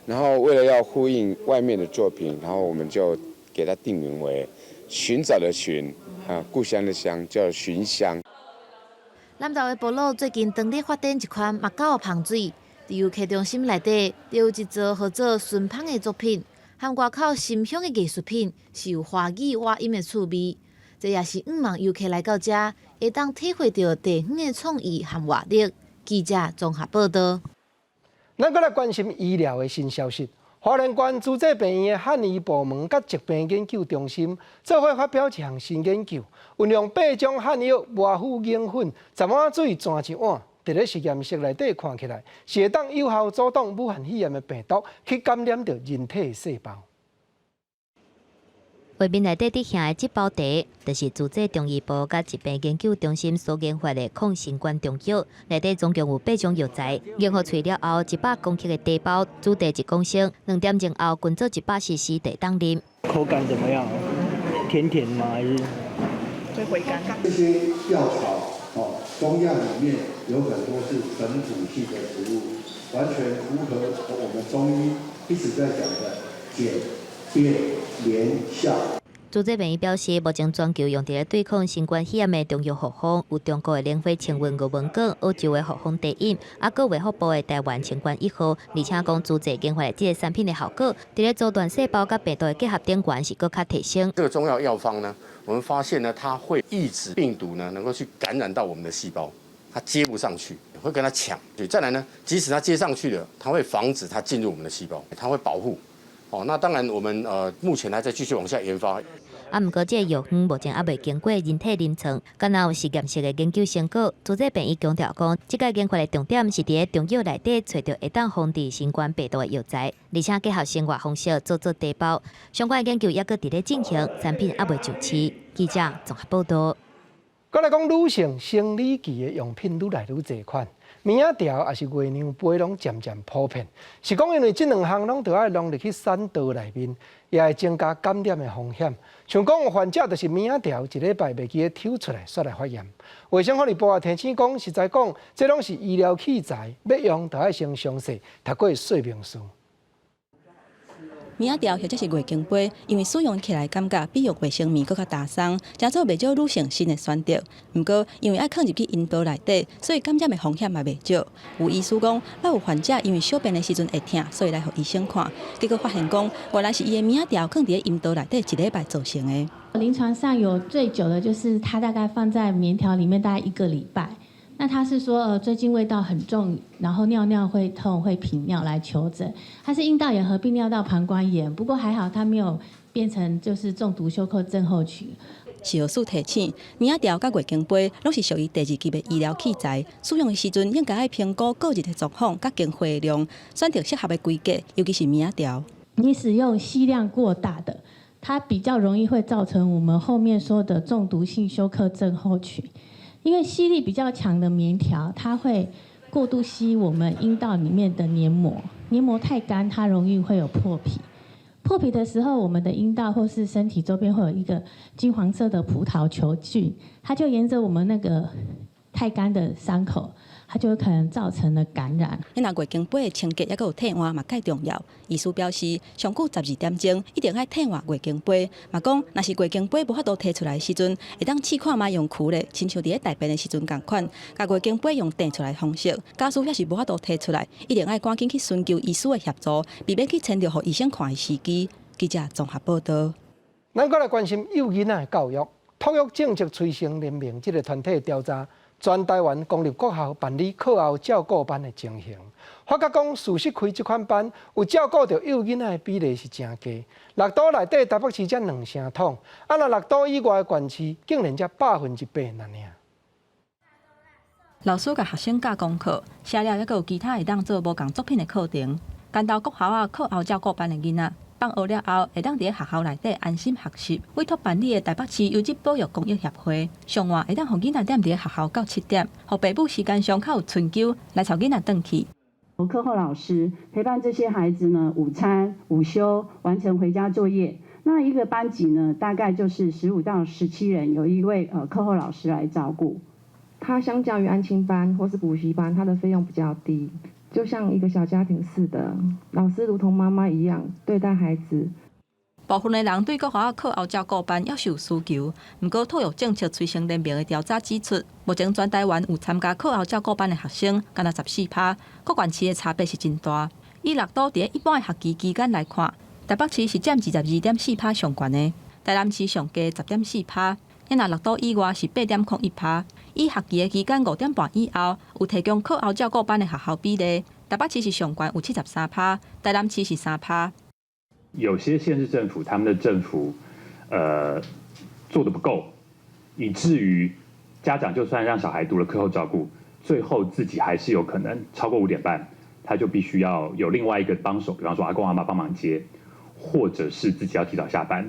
然後為了要呼應外面的作品，然後我們就給它定名為尋找的尋，啊，故鄉的鄉，叫尋鄉。南投的部落最近當咧發展一款目狗的芳水，佇遊客中心內底就有一座號做尋芳的作品，和外口馨香的藝術品是有華語倚音的趣味。這也是向望遊客來到遮，會當體會著地方的創意和活力。記者綜合報道。咱閣來關心醫療的新消息。花蓮縣慈濟病院的漢醫部門佮疾病研究中心做伙發表一項新研究，運用八種漢藥磨粉研粉，10碗水攢一碗，佇咧實驗室內底看起來，是會當有效阻擋武漢肺炎的病毒去感染著人體的細胞。畫面內底佇遐的這包茶，就是慈濟中醫部佮疾病研究中心所研發的抗新冠中藥。內底總共有八種藥材，研予碎了後，100公克的茶包，煮茶1公升，2點鐘後均做100 CC 茶當啉。口感怎麼樣？甜甜嗎？還是會回甘？這些藥草哦，中藥裡面有很多是本土性的植物，完全符合我們中醫一直在講的簡便廉效。慈濟病院表示，目前全球用佇咧對抗新冠肺炎的中藥複方，有中國的蓮花清瘟牛文膏、澳洲的復方茶飲，啊，閣衛福部的台灣清冠一號。而且講慈濟研發的這个產品的效果，佇咧阻斷細胞佮病毒的結合頂懸是閣較提升。這個中藥藥方呢，我們發現呢，它會抑制病毒呢，能夠去感染到我們的細胞，它接不上去，會跟它搶。再來呢，即使它接上去了，它會防止它進入我們的細胞，它會保護。哦，那當然，我們目前還在繼續往下研發。啊，毋過這个藥方目前猶未經過人體臨床，敢若有實驗室的研究成果。慈濟病院強調講，這個研發的重點是佇咧中藥內底揣著會當防治新冠病毒的藥材，而且結合生活方式做做茶包。相關的研究猶閣佇咧進行，產品猶未上市。記者綜合報道。閣來講女性生理期的用品愈來愈濟款。棉仔條抑是月娘杯攏漸漸普遍，是講因為這兩項攏著愛弄入去產道內面，也會增加感染的風險。像講有患者就是棉仔條一禮拜袂記得抽出來，煞來發炎。衛生福利部也提醒講，實在講，這攏是醫療器材，欲用著愛先詳細讀過說明書。棉仔條或者是月經杯，因為使用起來感覺比用衛生棉閣較焦鬆，成做袂少女性新的選擇。毋過，因為愛囥入去陰道內底，所以感染的風險嘛袂少。有醫師講，捌有患者因為小便的時陣會疼，所以來予醫生看，結果發現講，原來是伊的棉仔條囥佇咧陰道內底一禮拜造成的。臨床上有最久的就是他大概放在棉條裡面大概一個禮拜。那他是說，最近味道很重，然後尿尿會痛，會頻尿來求診。他是陰道炎合併尿道膀胱炎，不過還好他沒有變成就是中毒休克症候群。食藥署提醒，棉仔條佮月經杯攏是屬於第二級的醫療器材，使用的時陣應該愛評估個人的狀況佮經血的量，選擇適合的規格，尤其是棉仔條。你使用吸量過大的，它比較容易會造成我們後面說的中毒性休克症候群。因為吸力比較強的棉條，它會過度吸我們陰道裡面的黏膜，黏膜太乾，它容易會有破皮。破皮的時候，我們的陰道或是身體周邊會有一個金黃色的葡萄球菌，它就沿着我們那個太乾的傷口，它就會可能造成了感染。那若月經杯的清潔抑閣有替換嘛，蓋重要。醫師表示，上久12點鐘一定愛替換月經杯。嘛講，若是月經杯無法度提出來的時陣，會當試看覓用衢咧，親像佇咧大便的時陣仝款，共月經杯用擲出來的方式。假使猶是無法度提出來，一定愛趕緊去尋求醫師的協助，避免去遷就予醫生看的時機。記者綜合報道。咱閣來關心幼囡仔的教育，托育政策催生聯盟這个團體調查全台灣公立國校辦理課後照顧班的情形，發覺講事實開這款班有照顧著幼囡仔的比例是誠低。六都內底台北市才兩成統，啊若六都以外的縣市竟然才8%爾。老師共學生教功課，寫了抑閣有其他會當做無仝作品的課程。牽頭國校仔課後照顧班的囡仔，放學了後會當佇咧學校內底安心學習。委託辦理的台北市優質保育公益協會，上晝會當予囡仔踮佇咧學校到7點，予爸母時間上較有春秋來帶囡仔轉去。課後老師陪伴這些孩子呢，午餐、午休，完成回家作業。那一個班級呢，大概就是15到17人，有一位課後老師來照顧。它相較於安親班或是補習班，它的費用比較低，就像一個小家庭似的，老師如同媽媽一樣對待孩子。部分的人對國校課後照顧班猶是有需求，毋過托育政策催生聯盟的調查指出，目前全台灣有參加課後照顧班的學生，干焦14%，各縣市的差別是真大。以六都佇咧一般的學期期間來看，台北市是佔22.4%上懸的，台南市上低10.4%，若六都以外是8.01%。以學期的期間5點半以後有提供課後照顧班的學校比例，台北市是上懸有73%，台南市是3%。有些縣市政府，他們的政府，做得不夠，以至於家長就算讓小孩讀了課後照顧，最後自己還是有可能超過5點半，他就必須要有另外一個幫手，比方說阿公阿嬤幫忙接，或者是自己要提早下班。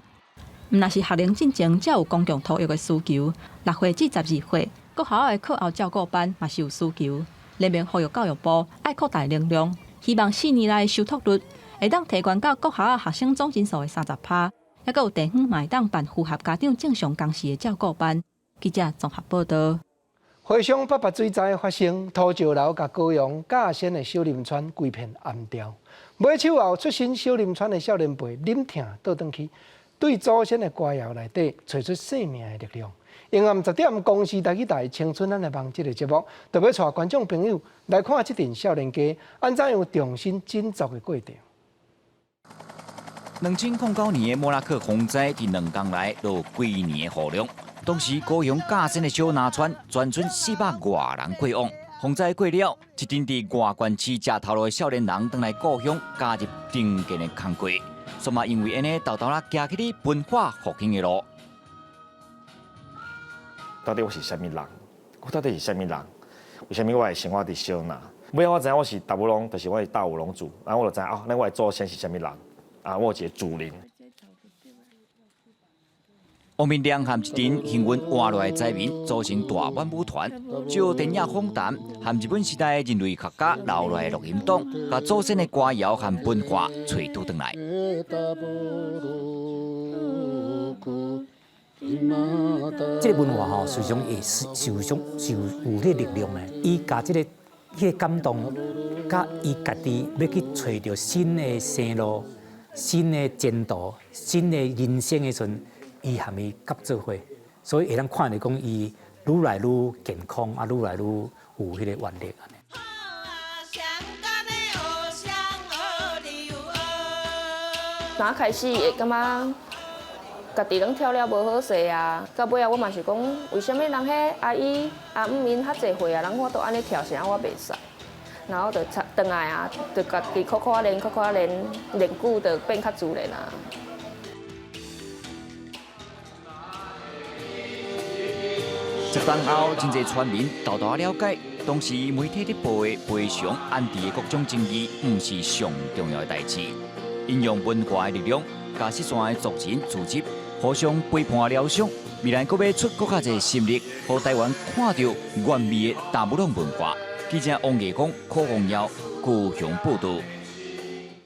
毋但是學齡進前才有公共托育的需求，6歲至12歲，國校的課後照顧班嘛是有需求。聯盟呼籲教育部愛擴大能量，希望4年內收托率會當提懸到國校學生總人數的30%，抑閣有地方嘛會當辦符合家長正常工時的照顧班。記者綜合報道。回鄉八八水災發生，土石流共高雄甲仙的小林村規片淹掉。尾手後出身小林村的少年輩忍疼倒轉去，對祖先的歌謠內底揣出生命的力量。下暗10點，公視台語台青春咱的夢這个節目，特別帶觀眾朋友來看這陣少年家按怎樣重新振作的過程。2009年的莫拉克洪災，佇2工內落規年的雨量。當時高雄甲仙的小林村，全村400外人過往。洪災過了，一陣佇外縣市食頭路的少年人，轉來故鄉加入重建的工作。煞嘛因為按呢，沓沓仔行起咧文化復興的路。到底我是啥物人？我到底是啥物人？為啥物我會生活佇小林？尾仔我知影我是達悟龍，就是我是大武龍族，然後我就知影哦，那我的祖先是啥物人？啊，我有一個祖靈。王明良和一陣幸運活落來的災民組成大滿舞團，藉電影訪談和日本時代人類學家留落來的錄音檔，共祖先的歌謠和文化揣拄轉來。這个文化吼，實際上會受傷，是有彼个力量的。伊共這个彼个感動，佮伊家己欲去揣著新的生路、新的前途、新的人生的時陣，伊含伊合做伙，所以會當看著講伊愈來愈健康，啊，愈來愈有彼个活力。若開始會感覺家己攏跳了無好勢啊，到尾仔我嘛是講，為啥物人彼阿姨阿姆𪜶較濟歲啊，人我都按呢跳，啥我袂使。然後就轉來啊，就家己苦苦仔練，苦苦仔練，練久就變較自然啊。10冬後，真濟村民沓沓了解，當時媒體咧報的賠償安置的各種爭議，毋是上重要的代誌。𪜶用文化的力量，共失散的族人組織，互相陪伴療傷。未來閣欲出閣較濟心力，予台灣看著原味的達悟攏文化。記者王藝峰、柯宏耀高雄報道。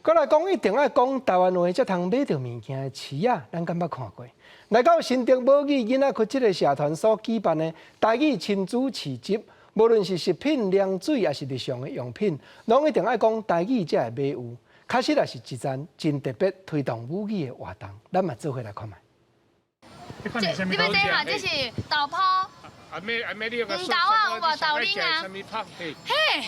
閣來講，一定愛講台灣話，才通買著物件的市仔，咱敢捌看過？來到新竹母語囡仔窟這个社團所舉辦的台語親子市集，無論是食品、涼水，抑是日常的用品，攏一定愛講台語才會買有。確實也是一項真特別推動母語的活動，咱嘛做伙來看覓。這你欲這哈？這是豆泡。黃豆啊，有無豆奶啊？嘿，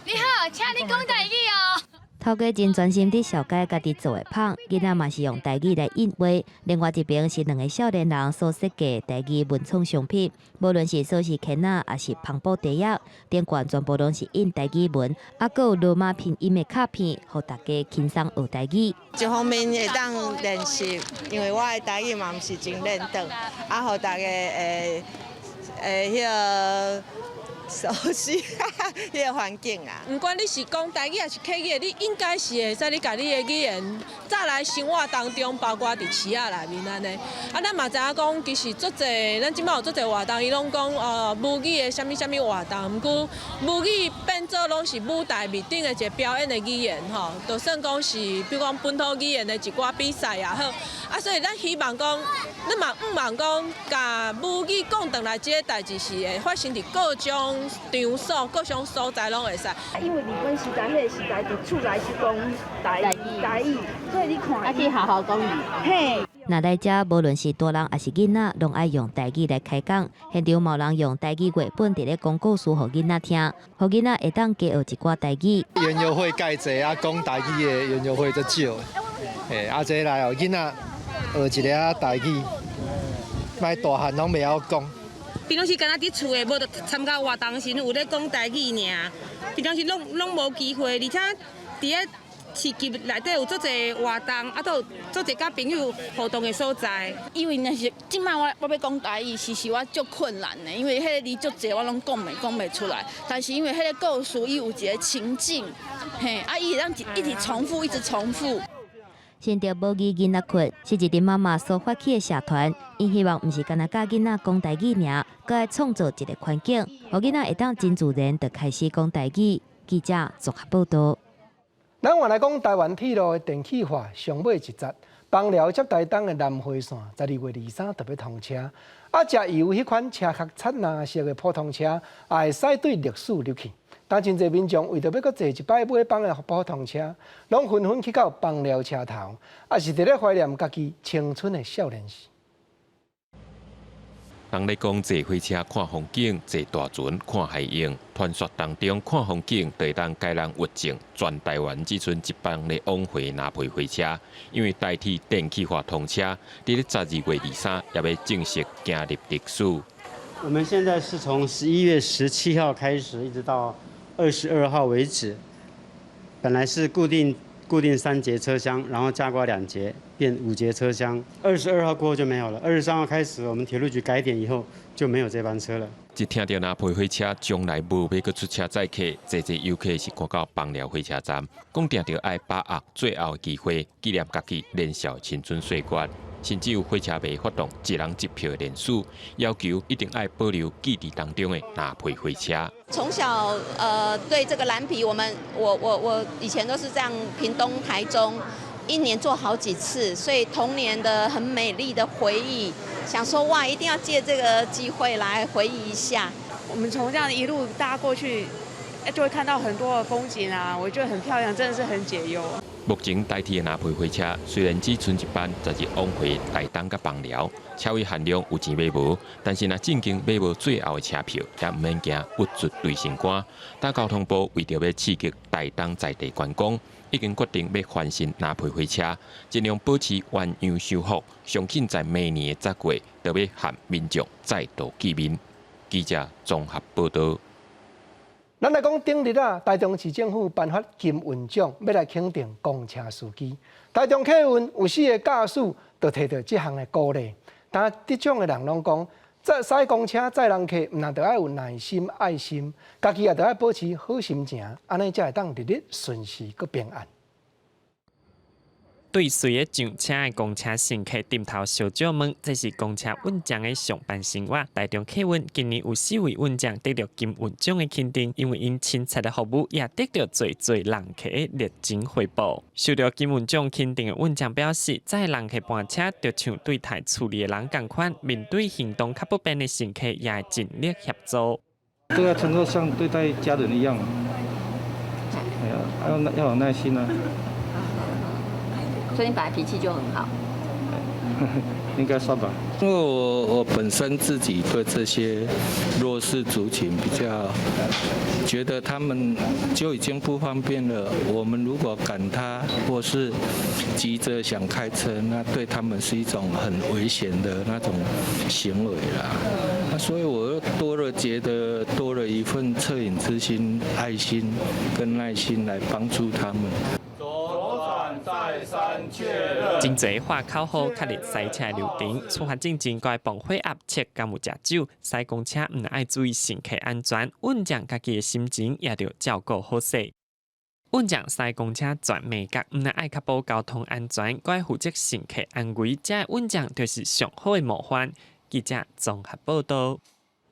你好，請你講台語哦。頭家真專心佇紹介家己做的麭，囡仔嘛是用台語來應話。另外一邊是兩个少年人所設計台語文創商品，無論是鎖匙圈仔，抑是帆布袋仔，頂懸全部攏是印台語文，啊，閣有羅馬拼音的卡片，予大家輕鬆學台語。一方面會當練習，因為我的台語嘛毋是真輪轉，啊，予大家會會彼个熟悉彼个環境啊。毋管你是講台語抑是客語，你應該是會使你共你的語言再來生活當中，包括佇市仔內面按呢。啊，咱嘛知影講，其實足濟，咱這擺有足濟活動，伊攏講母語的啥物啥物活動，毋過母語變做攏是舞台面頂的一个表演的語言吼，就算講是比如講本土語言的一寡比賽也好，啊，所以咱希望講，咱嘛向望講，共母語講轉來這个代誌是會發生佇各種場所、各種所在攏會使。因為日本時代彼个時代，佇厝內是講台語，台語，所以你看，啊，去學校講語。嘿。若來遮，無論是大人抑是囡仔，攏愛用台語來開講。現場嘛有人用台語繪本佇咧講故事，予囡仔聽，予囡仔會當加學一寡台語。園遊會蓋濟啊，講台語的園遊會足少。嘿，啊，這來予囡仔學一下台語，莫大漢攏袂曉講。平常時敢若佇厝的，無就參加活動時有咧講台語爾。平常時攏攏無機會，而且佇咧市集內底有足濟活動，啊，都有足濟佮朋友互動的所在。因為若是這擺我我欲講台語，其實我足困難的，因為彼个字足濟，我攏講袂出來。但是因為彼个故事，伊有一个情境，嘿，啊，伊會當一直重複，一直重複。新竹母語囡仔窟是一陣媽媽所發起的社團，𪜶希望毋是干焦教囡仔講台語爾，閣愛創造一个環境，予囡仔會當真自然就開始講台語。記者綜合報導。咱換來講，台灣鐵路的電氣化上尾一節，枋寮接台東的南迴線，12月23就欲通車。啊，食油彼款車殼漆藍色的普通車，也會使對歷史入去。但真濟民眾為著欲閣坐一擺尾班的普通車，攏紛紛去到枋寮車頭，也是佇咧懷念家己青春的少年時。人咧講坐火車看風景，坐大船看海湧。傳說當中看風景，就會當共人鬱症。全台灣只賰一班咧往回藍皮火車，因為台鐵電氣化通車，佇咧12月23也欲正式行入歷史。我們現在是從11月17號開始，一直到22號為止。本來是固定3節車廂，然後加掛2節，變5節車廂。22號過後就沒有了。23號開始，我們鐵路局改點以後就沒有這班車了。一聽著藍皮火車將來無欲閣出車載客，濟濟遊客是趕到枋寮火車站，講定著愛把握最後的機會，紀念家己年少青春歲月。甚至有火車迷發動一人一票聯署，要求一定愛保留記憶當中的藍皮火車。從小對這個藍皮，我們我我我以前都是這樣，屏東、台中，一年坐好幾次，所以童年的很美麗的回憶，想說哇，一定要借這個機會來回憶一下。我們從這樣一路搭過去，就會看到很多的風景啊，我覺得很漂亮，真的是很解憂。目前台鐵的藍皮火車雖然只賰一班，十日往回台東佮枋寮，車位限量有錢買無，但是若正經買無最後的車票，也毋免驚鬱卒對心肝。但交通部為著欲刺激台東在地觀光，已經決定欲翻新藍皮火車，盡量保持原樣修復，上緊在明年的十月，就欲和民眾再度見面。記者綜合報導。咱來講，頂日啊，台中市政府頒發金運獎，欲來肯定公車司機。台中客運有四个駕駛就提著這項的鼓勵，但得獎的人攏講，駛公車載人客，毋但著愛有耐心、愛心，家己也著愛保持好心情，按呢才會當日日順遂閣平安。對隨个上車的公車乘客點頭相借問，這是公車運將的上班生活。台中客運今年有四位運將得著金運獎的肯定，因為𪜶親切的服務也得著濟濟人客的熱情回報。受著金運獎肯定的運將表示，載人客班車就像對待厝裡的人仝款，面對行動較不便的乘客也會盡力協助。對待乘客像對待家人一樣，哎呀，要有耐心啊。所以你本來脾氣就很好，應該算吧。因為我本身自己對這些弱勢族群比較覺得他們就已經不方便了，我們如果趕他或是急着想開車，那對他們是一種很危險的那種行為啦。那所以我又多了覺得多了一份惻隱之心、愛心跟耐心來幫助他們。真濟喊口號，確認賽車流程。出發進前，該磅血壓，測敢有食酒。駛公車毋但愛注意乘客安全，運將家己的心情也著照顧好勢。運將駛公車全美角，毋但愛確保交通安全，閣愛負責乘客安危，這運將就是上好的模範。記者綜合報道。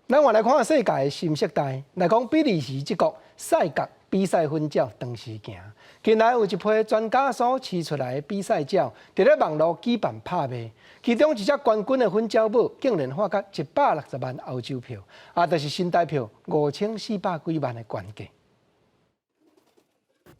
咱換來看世界的新世代，來講比利時這國賽鴿比賽粉鳥長時行。近來有一批專家所飼出來的比賽鳥，佇咧網路舉辦拍賣，其中一隻冠軍的粉鳥母竟然喊甲160萬歐洲票，啊，就是新台票5400幾萬的懸價。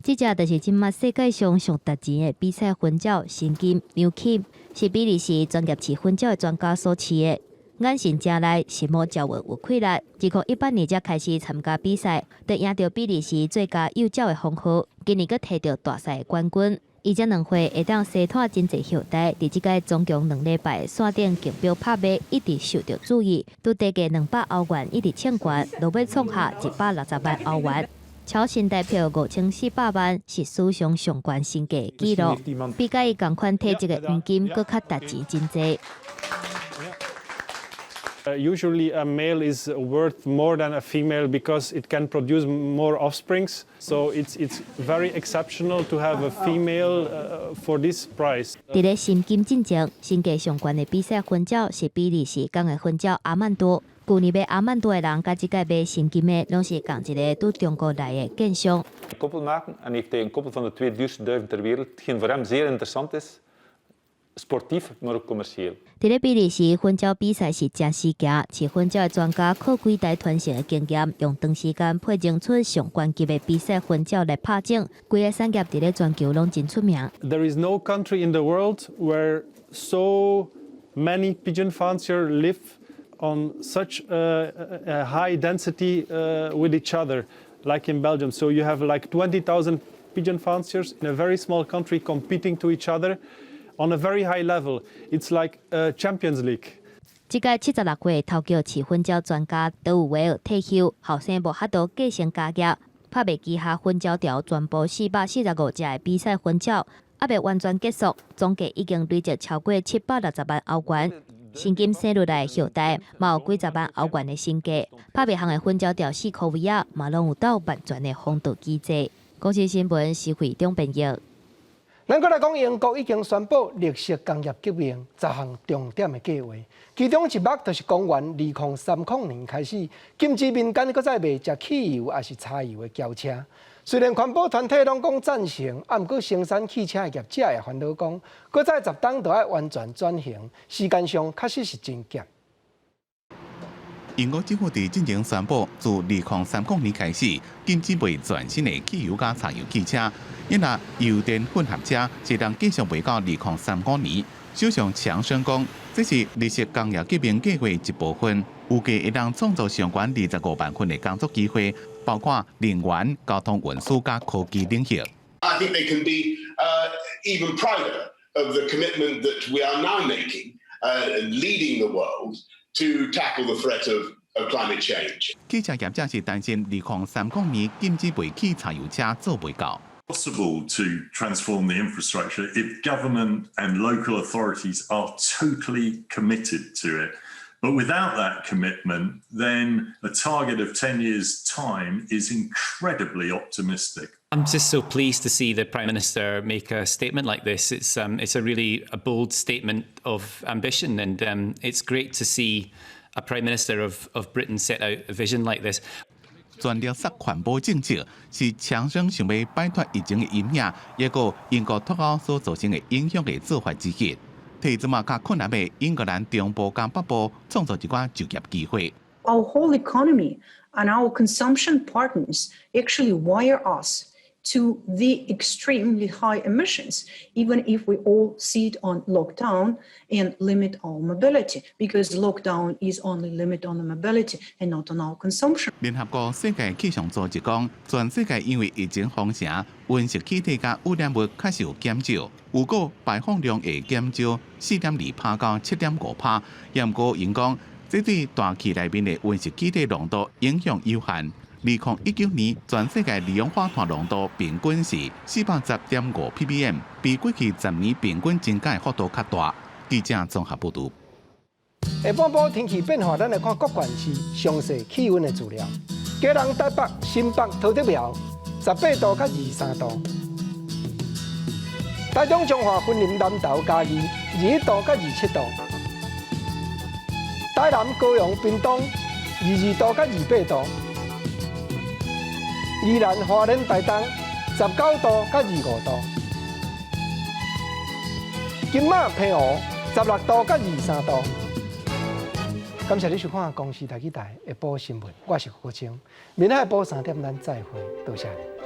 這隻就是這馬世界上上值錢的比賽粉鳥神金牛金，是比利時專業飼粉鳥的專家所飼的。眼神誠利，心魔招穩有氣力。2018年才開始參加比賽，就贏著比利時最佳幼鳥的封號。今年閣提著大賽的冠軍。伊這2歲會當洗脫真濟後代，佇這屆總共2禮拜線頂競標拍賣，一直受著注意。拄底價200歐元，一直衝懸，落尾創下160萬歐元。超新台票5400萬，是史上上懸身價紀錄，比佮伊仝款體質的黃金閣較值錢真濟。 Usually a male is worth more than a female because it can produce more offsprings. So it's very exceptional to have a female for this price. 佇咧神金進前，身價上懸的比賽粉鳥是比利時港的粉鳥阿曼多。舊年買阿曼多的人，佮這屆買神金的，攏是仝一个拄中國來的建商。 Koppel maken en heeft hij een koppel van de twee duurste duiven ter wereld, hetgeen voor hem zeer interessant is, sportief, maar ook commercieel. 佇咧比利時，粉鳥比賽是誠時行，飼粉鳥的專家靠幾代傳承的經驗，用長時間配種出上懸級的比賽粉鳥來拍種。規个產業佇咧全球攏真出名。 There is no country in the world where so many pigeon fanciers live on such a high density with each other, like in Belgium. So you have like 20,000 pigeon fanciers in a very small country competing to each other on a very high level. It's like a Champions League. 這屆76歲頭叫飼粉鳥專家德魯維爾退休，後生無法度繼承家業，拍賣旗下粉鳥條全部445隻的比賽粉鳥，猶未完全結束，總計已經累積超過760萬歐元。神金生落來的後代，嘛有幾十萬歐元的身價。拍賣行的粉鳥條四箍位仔，嘛攏有鬥萬全的防盜機制。公視新聞施惠中編譯。咱閣來講，英國已經宣布綠色工業革命10項重點的計畫，其中一目就是公元2030年開始禁止民間閣再賣食汽油抑是柴油的轎車。雖然環保團體攏講贊成，啊，毋過生產汽車的業者也煩惱講，閣再10冬就愛完全轉型，時間上確實是真緊。英國政府佇進前宣布，自2030年開始禁止賣全新的汽油佮柴油汽車，因為油電混合車會當繼續賣到2035年。首相強生講，這是綠色工業革命計畫一部分，預計會當創造上懸25萬份的工作機會，包括能源、交通運輸佮科技領域。 I think they can be even prouder of the commitment that we are now making, leading the world to tackle the threat of climate change. 汽車業者是擔心2030年禁止賣汽柴油車做袂到。 Possible to transform the infrastructure if government and local authorities are totally committed to it. But without that commitment, then a target of 10 years' time is incredibly optimistic. I'm just so pleased to see the Prime Minister make a statement like this. It's a really a bold statement of ambition, and it's great to see a Prime Minister of Britain set out a vision like this. 全力殺環保政策是強生想欲擺脫疫情的陰影，抑閣英國脫歐所造成的影響的做法之一。替這馬較困難的英格蘭中部佮北部創造一寡就業機會。 Our whole economy and our consumption patterns actually wire us to the extremely high emissions, even if we all sit on lockdown and limit our mobility, because lockdown is only limit on the mobility and not on our consumption. 聯合國世界氣象組織講，全世界因為疫情封城，溫室氣體佮污染物確實有減少，預估排放量會減少4.2趴到7.5趴。毋過𪜶講，這對大氣內面的溫室氣體濃度影響有限。2019年，全世界二氧化碳濃度平均是410.5 ppm，比過去10年平均增加幅度較大。記者綜合報導。下半晡天氣變化，咱來看各縣市詳細氣溫的資料。基隆、台北、新北、桃竹苗，18度佮23度；台中、彰化、雲林、南投、嘉義，21度佮27度；台南、高雄、屏東，22度佮28度；宜蘭、花蓮、台東，19度佮25度；金馬、澎湖，16度佮23度。感謝你收看《公視台語台》下晡新聞，我是郭清。明仔下晡3點咱再會，多謝你。